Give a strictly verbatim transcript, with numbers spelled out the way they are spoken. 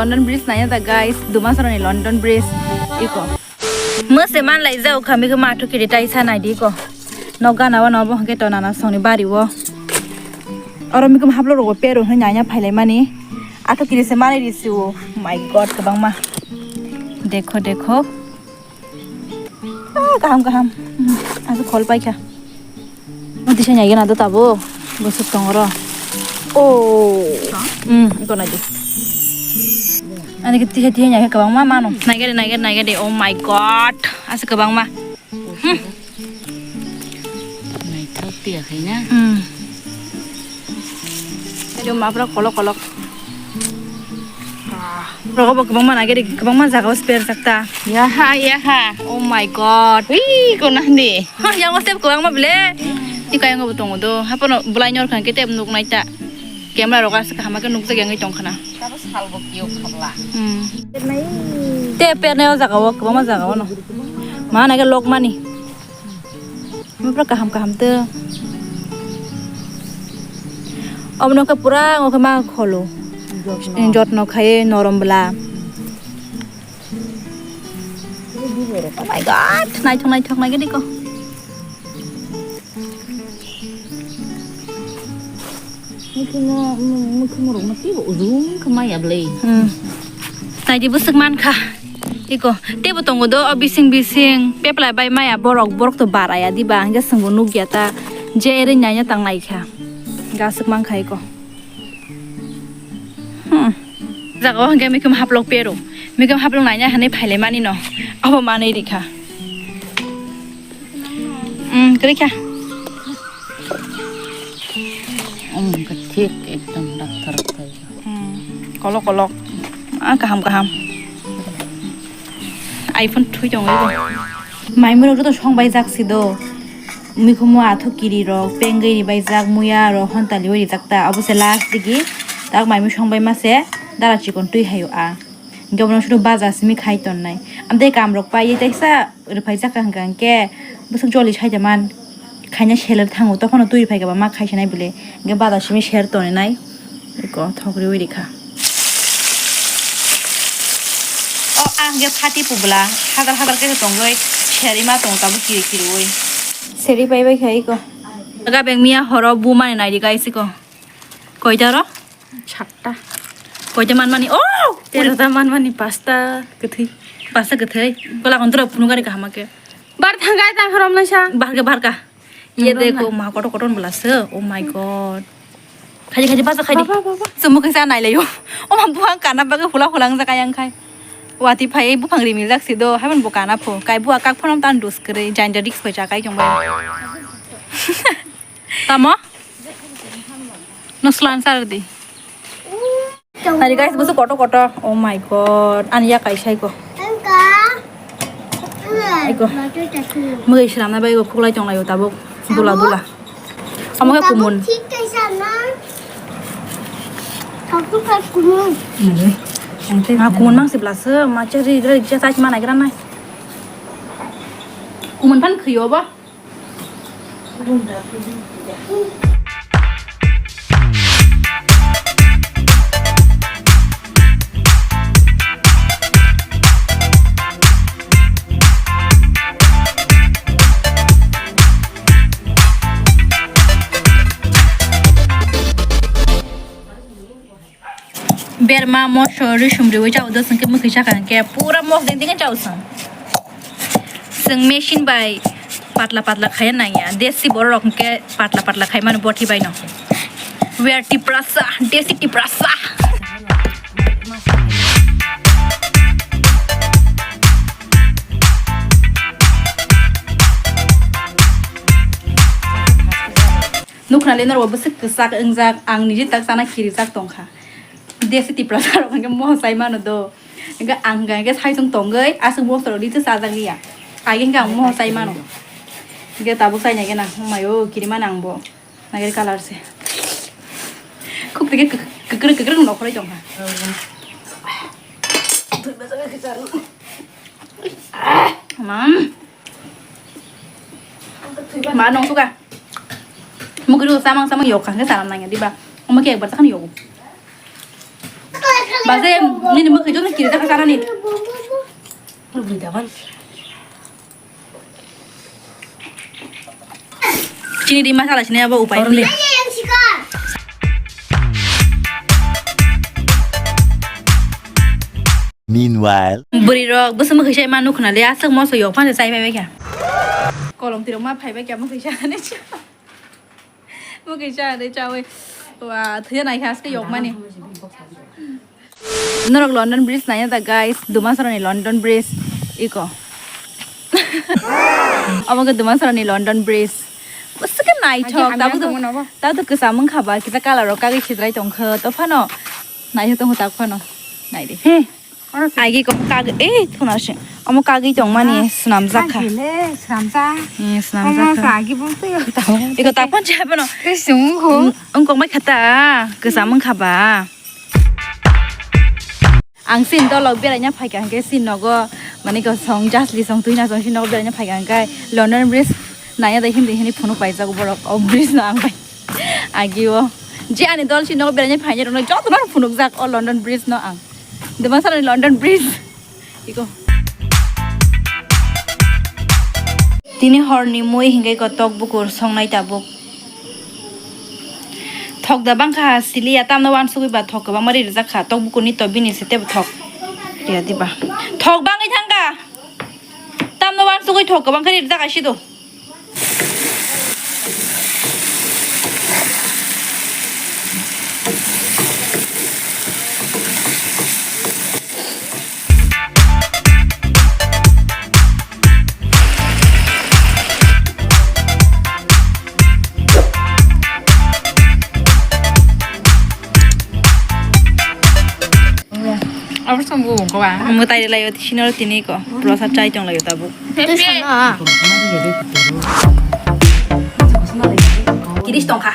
London Bridge nai da guys, Dumasaroni London Bridge iko. Mose man lai jau kha, mikhe ma thukiri taisa nai di ko. No gana wa no bo hwnkhe to nana songni bari wo. Oro mikhe ma haplo rogo pero hwnwi nanya phailai mani. Athukiri se mani risi o. My God, kwbangma. Dekho, dekho. Ah, kaham, kaham. Hmm, aswk khol paikha. Tisa nai gana do tabo. Bwswk tong oro. Oh. Hmm, iko nai di. Ani ke tisa, tisa nai kwbangma mano. Nai gade, nai gade, nai gade. Oh my God. Aswk kwbangma. Hmm. Naithok tiya khaina. Hmm. Ayo mapra kolok kolok. Ah, rogo bo kwbangma nai gade, kwbangma jaga o spare jakta. Yaha, yaha. Oh my God. Ui, kona hindi. Ha, yang o step kwbangma bile. Ti kayang bo tongo do. Hapono bulai nyor khan ke tep nuk nai ta. Camera rogo aswk kaham ke nuk jak yang tong khana. Tabo salbo kiyok khabla. Hmm. Te pernai o jaga o, kwbangma jaga o no. Ma nai ke lok mani. Mapra kaham kaham to. Omo no khe pura, omo khe ma kholo. Jotno. Jotno khaye norom bla. Oh my God, naithok, naithok, nai gade ko. Mukhumo, mu-, mukhumo rokno teibo ujung khe maya bwlai. Hmm. Naidi bwswk mankha. Iko, teibo tongo do, o bising bising, peplai bai maya borok, borok to baraya diba, hingke chwngbo nukya ta, je ere naina tang laikha. Gaswk mankha iko. Hmm. Jaga o hingke mikhum haplok pero. Mikhum haplok naina hinwi phailai mani no. Abo manwi rikha. Hmm, kwrwi kha. Omo hwnkhe thik ekdom dakthar khlai. Hmm, kolok kolok. Ah, kaham kaham. iPhone thui tongo ebo. Maimung rok joto song bai jak si do. Mikhumu athuk kiri rok, pengwi ri bai jak, muya rok, honta liwi ri jak ta. Abo se last digi. Tak maimung song bai ma se dara chikon twi hai o a. Hingke bono suru baja simi khai tonnai. Amtei kam rok pai ye teisa rwphai jak ka hingka hingke bwswk joli sai da man. Khaina seler thango, tokhono twi rwphai khe ba ma khai sinai bwle. Hingke baja simi ser toni nai. Eko thok riui rikha. O ang hingke phati publa hadar hadar khe tongoi seri ma tongo tabuk kiri kiriui. Seri pai bai khai eko. Aga beng miya horo bu mani nai di guys eko. Koita ro? Satta. Koita manmani? Oh! Terota manmani, pasta kwthwi. Pasta kwthwi. Kola kontra phunu gari kaham khe. Bar thangkai ta khorom naisa. Bar khe, bar ka. Ye Khorom dekho, na. Ma kotor kotor bwla se. Oh my God. Khaji khaji basa khaji. Baba, baba. Sumu kisa nai layo. O ma buang kana bagwi hula hulang jaka yang khai. Wati phai buphang rimil jak si do. Haban bo kana pho. Kai bua kak phonom tan dus kre. Janja risk bai jakai jong bai. Tamo? No slan sar di. Nari guys, busu kotor kotor. Oh my God. Ani ya kai sai ko. Aiko. Mui sram na bai ko khuklai tong lai tabuk. Dula dula. Amo ke kumun. Ma kumun mang sibla se, ma cheri gra je sai ma na gra nai. Kumun pan khiyo ba. Berma moso risum riwi chao do, sengke mukhi saka hingke pura mok ding ding chao song. Seng machine bai patla patla khaya nangya. Desi borok hingke patla patla khai mano boti bai no. We are Tiprasa, Desi Tiprasa. Nukna le norok bwswk kwchak wngjak, ang niji tak chana khirijak tongkha. Desi Tiprasa rok hwnkhe moho chai mano do. Hwnkhe ang hwnkhe hwnkhe saichung tongwi aswk box rok rite chajak liya. Age hwnkhe ang moho chai mano. Hwnkhe tabuk chai nai gana, mayo kirima nang bo. Nagari colour se. Khuk tike kwk-, kwkrwk kwkrwk nokhoroi tongkha. Mam. Ma nong suka. Mukri samang samang yok kha, samang nangya diba. Omo ke ekbar sakhan yok. Ase nini mukhi jono kiri jaka sarani. Bui daban. Chini di masala sini abo upai. Meanwhile. Bwrwi rok bwswk mukhi sai ma nukho na le aswk moso yok phano chai bai kha. Kolom tirok ma phai bai kha mukhi sa ne. Mukhi sa de chawi. Wa thya nai kha aske yok mani. Norok London Bridge nai da guys, Dumasarani London Bridge iko. Omo ke Dumasarani London Bridge. Bwswk naithok, tabuk tabuk kwcham wngkha ba, kisa colour rok kagwi sidrai tongkha, to phano naithok tongkha tak phano. Nai di. He. Agi kok kag, eh, thuna se. Omo kagwi tongmani swnamjak kha. Kagwi le swnamjak. Eh, swnamjak kha. Omo kagwi bung twi. Iko tak phano chai phano. Twi sung kho. Wng kok mai khata, kwcham wngkha ba. Ang sin dolok beraina phaikha hwnkhe sin nogo, mane ko song jasli song tuina song sin nogo beraina phaikha hwnkhe London Bridge naiya dai hindi hini phunuk paijak borok o bridge no ang bai. Agio je ani dol sin nogo beraina phainai rokno jotono phunukjak o London Bridge no ang. Dumasarani London Bridge. Iko. Tini horni mui hingke ko tok bukur songnai tabuk. Thok da bangkha siliya tamno wansugwi ba thok kwbangma ri rijak kha tok bukurni to bini se tebo thok. Riya diba. Thok bangwi thangkha. Tamno wansugwi thok kwbangkha ri rijak aisido. Abo song bo ko ba. Mwtai lai o sino tini ko. Prosa chai tong lai o tabuk. Tei sana. Kiris tong kha.